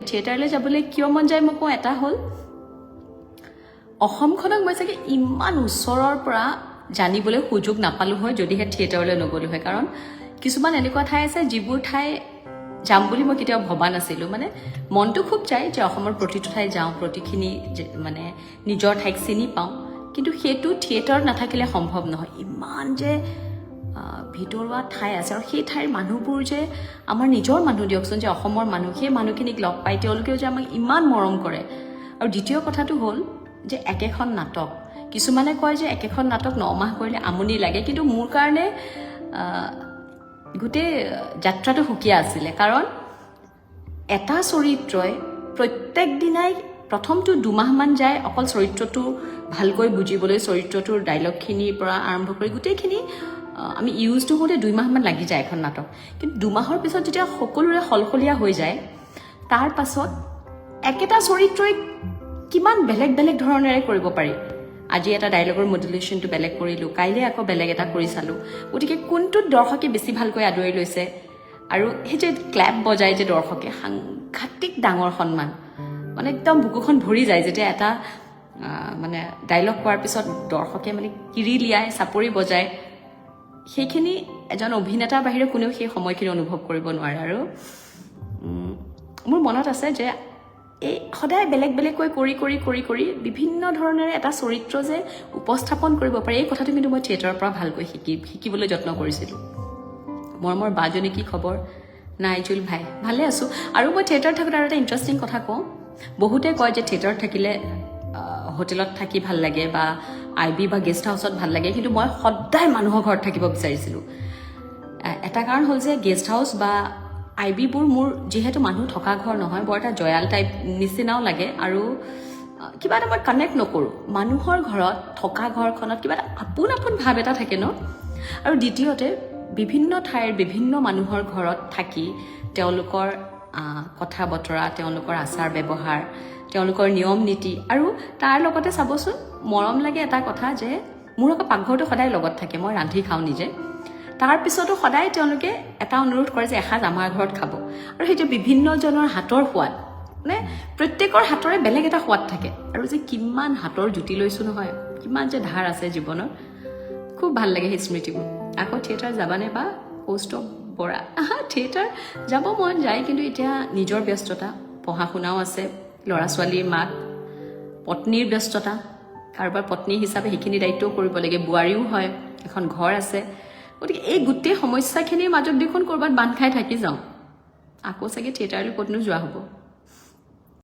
থিয়েটাৰলৈ যাবলৈ কিয় মন যায় মই কওঁ, এটা হ'ল অসমখনক মই চাগে ইমান ওচৰৰ পৰা জানিবলৈ সুযোগ নাপালোঁ হয়, যদিহে থিয়েটাৰলৈ নগ'লোঁ হয়। কাৰণ কিছুমান এনেকুৱা ঠাই আছে যিবোৰ ঠাই যাম বুলি মই কেতিয়াও ভবা নাছিলোঁ। মানে মনটো খুব যায় যে অসমৰ প্ৰতিটো ঠাই যাওঁ, প্ৰতিখিনি মানে নিজৰ ঠাইক চিনি পাওঁ, কিন্তু সেইটো থিয়েটাৰত নাথাকিলে সম্ভৱ নহয়। ইমান যে ভিতৰুৱা ঠাই আছে আৰু সেই ঠাইৰ মানুহবোৰ যে আমাৰ নিজৰ মানুহ দিয়কচোন, যে অসমৰ মানুহ, সেই মানুহখিনিক লগ পাই তেওঁলোকেও যে আমাক ইমান মৰম কৰে। আৰু দ্বিতীয় কথাটো হ'ল যে একেখন নাটক, কিছুমানে কয় যে একেখন নাটক 9 মাহ কৰিলে আমনি লাগে, কিন্তু মোৰ কাৰণে গোটেই যাত্ৰাটো সুকীয়া আছিলে। কাৰণ এটা চৰিত্ৰই প্ৰত্যেক দিনাই প্ৰথমটো 2 মাহমান যায় অকল চৰিত্ৰটো ভালকৈ বুজিবলৈ, চৰিত্ৰটোৰ ডাইলগখিনিৰ পৰা আৰম্ভ কৰি গোটেইখিনি আমি ইউজটো হওঁতে 2 মাহমান লাগি যায় এখন নাটক। কিন্তু 2 মাহৰ পিছত যেতিয়া সকলোৰে সলসলীয়া হৈ যায়, তাৰ পাছত একেটা চৰিত্ৰই কিমান বেলেগ বেলেগ ধৰণেৰে কৰিব পাৰি। আজি এটা ডাইলগৰ মডুলেশ্যনটো বেলেগ কৰিলোঁ, কাইলৈ আকৌ বেলেগ এটা কৰি চালোঁ। গতিকে কোনটোত দৰ্শকে বেছি ভালকৈ আদৰি লৈছে আৰু সেই যে ক্লেপ বজাই যে দৰ্শকে, সাংঘাতিক ডাঙৰ সন্মান, মানে একদম বুকুখন ভৰি যায় যেতিয়া এটা মানে ডাইলগ কোৱাৰ পিছত দৰ্শকে মানে কিৰিলিয়াই চাপৰি বজায়। সেইখিনি এজন অভিনেতাৰ বাহিৰে কোনেও সেই সময়খিনি অনুভৱ কৰিব নোৱাৰে। আৰু মোৰ মনত আছে যে এই সদায় বেলেগ বেলেগকৈ কৰি কৰি কৰি কৰি বিভিন্ন ধৰণেৰে এটা চৰিত্ৰ যে উপস্থাপন কৰিব পাৰি, এই কথাটো কিন্তু মই থিয়েটাৰৰ পৰা ভালকৈ শিকিবলৈ যত্ন কৰিছিলোঁ। মৰমৰ বাজনী, কি খবৰ? নাইজুল ভাই, ভালে আছোঁ। আৰু মই থিয়েটাৰত থাকোঁতে আৰু এটা ইণ্টাৰেষ্টিং কথা কওঁ। বহুতে কয় যে থিয়েটাৰত থাকিলে হোটেলত থাকি ভাল লাগে বা আই বি বা গেষ্ট হাউচত ভাল লাগে, কিন্তু মই সদায় মানুহৰ ঘৰত থাকিব বিচাৰিছিলোঁ। এটা কাৰণ হ'ল যে গেষ্ট হাউচ বা আই বিবোৰ মোৰ যিহেতু মানুহ থকা ঘৰ নহয়, বৰ এটা জয়াল টাইপ নিচিনাও লাগে আৰু কিবা এটা মই কানেক্ট নকৰোঁ। মানুহৰ ঘৰত থকা ঘৰখনত কিবা এটা আপোন আপোন ভাৱ এটা থাকে ন। আৰু দ্বিতীয়তে, বিভিন্ন ঠাইৰ বিভিন্ন মানুহৰ ঘৰত থাকি তেওঁলোকৰ কথা বতৰা, তেওঁলোকৰ আচাৰ ব্যৱহাৰ, তেওঁলোকৰ নিয়ম নীতি আৰু তাৰ লগতে চাবচোন, মৰম লাগে এটা কথা যে মোৰ আকৌ পাকঘৰটো সদায় লগত থাকে, মই ৰান্ধি খাওঁ নিজে। তাৰ পিছতো সদায় তেওঁলোকে এটা অনুৰোধ কৰে যে এসাঁজ আমাৰ ঘৰত খাব। আৰু সেইটো বিভিন্নজনৰ হাতৰ সোৱাদ, মানে প্ৰত্যেকৰ হাতৰে বেলেগ এটা সোৱাদ থাকে। আৰু যে কিমান হাতৰ জুতি লৈছোঁ নহয়, কিমান যে ধাৰ আছে জীৱনত, খুব ভাল লাগে সেই স্মৃতিবোৰ। আকৌ থিয়েটাৰ যাবানে বা? কৌস্তভ বৰা, আহা, থিয়েটাৰ যাব মন যায়, কিন্তু এতিয়া নিজৰ ব্যস্ততা, পঢ়া শুনাও আছে, ল'ৰা ছোৱালীৰ মাক, পত্নীৰ ব্যস্ততা, কাৰোবাৰ পত্নী হিচাপে সেইখিনি দায়িত্বও কৰিব লাগে, বোৱাৰীও হয়, এখন ঘৰ আছে। গতিকে এই গোটেই সমস্যাখিনিৰ মাজত দেখোন ক'ৰবাত বান্ধ খাই থাকি যাওঁ। আকৌ চাগে থিয়েটাৰলৈ ক'তনো যোৱা হ'ব।